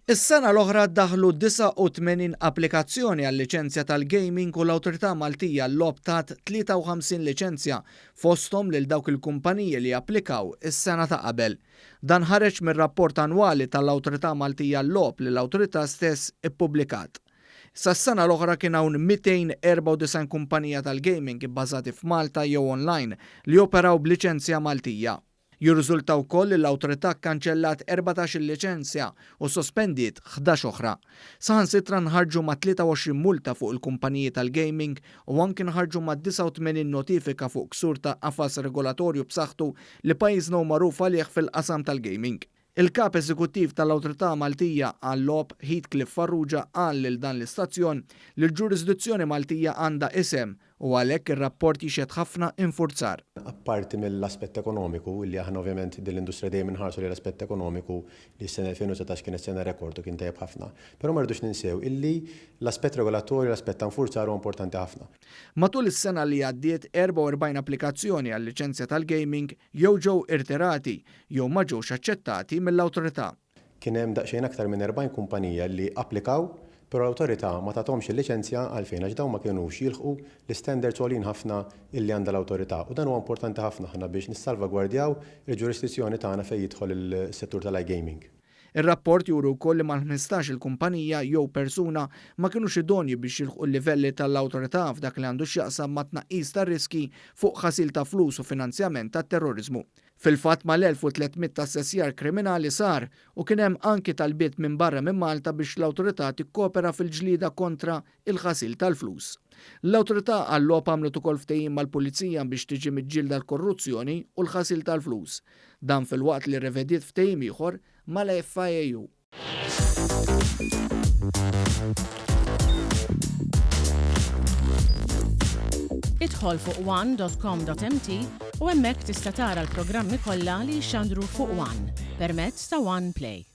Is-sena l-oħra ddaħħlu 89 applikazzjoni għal liċenzja tal-gaming u l-Awtorità Maltija għal-Logħob tat 53 liċenzja, fosthom lil dawk il-kumpaniji li applikaw is-sena ta' qabel. Dan ħareġ mir-rapport annwali tal-Awtorità Maltija għal-Logħob li l-Awtorità stess ippubblikat. Sas-sena l-oħra kien hawn 294 kumpanija tal-gaming ibbażati f'Malta jew online li joperaw b'liċenzja Maltija. Jirriżulta wkoll li l-Awtorità kkanċellat 14-il liċenzja u ssospendiet 11 oħra. Saħansitra nħarġu ma' 23 multa fuq il-kumpaniji tal-gaming u anki nħarġu ma' 89 notifika fuq ksur ta' qafas regolatorju b'saħħtu li pajjiżna hu magħruf għalih fil-qasam tal-gaming. Il-Kap Eżekuttiv tal-Awtorità Maltija għal-Logħob, Heathcliff Farrugia qal lil dan l-istazzjon li l-ġurisdizzjoni Maltija għandha isem u għalhekk ir-rapport jixhed ħafna infurzar. Apparti mill-aspett ekonomiku, li aħna ovvjament din l-industrija dejjem inħarsu lejn l-aspett ekonomiku li s-sena 2019 kienet sena rekord u kien tajjeb ħafna. Però ma rridux ninsew illi l-aspett regolatorju, l-aspett ta' infurzar huwa importanti ħafna. Matul is-sena li għaddiet 44 applikazzjoni għal liċenzja tal-gaming jew ġew irtirati jew ma ġewx aċċettati mill-awtorità. Kien hemm daqsxejn aktar minn 40 kumpanija li applikaw, però l-awtorità ma tathomx il-liċenzja għalfejn għax dawn ma kinux jilħqu l-istandards għoljin ħafna illi għandha l-awtorità u dan huwa importanti ħafna aħna biex nissalvagwardjaw il-ġurisdizzjoni tagħna fejn jidħol is-settur tal-iGaming. Ir-rapport juri wkoll li mal-15-il kumpanija jew persuna ma kinux idonji biex jilħqu l-livelli tal-awtorità f'dak li għandu x'jaqsam mat-tnaqqis tar-riskji fuq ħasil ta' flus u finanzjament tat-terroriżmu. Fil-fatt mal-1,300 assessjar kriminali sar u kien hemm anki talbiet minn barra minn Malta biex l-awtorità tikkopera fil-ġlieda kontra il-ħasil tal-flus. L-awtorità għal-logħob għamlet ukoll ftehim mal-pulizija biex tiġi miġġielda l-korruzzjoni u l-ħasil tal-flus. Dan filwaqt li rrevediet ftehim ieħor mal-FIAU. Idħol fuq one.com.mt u hemmhekk tista' tara l-programmi kollha li jixxandru fuq One permezz ta' One Play.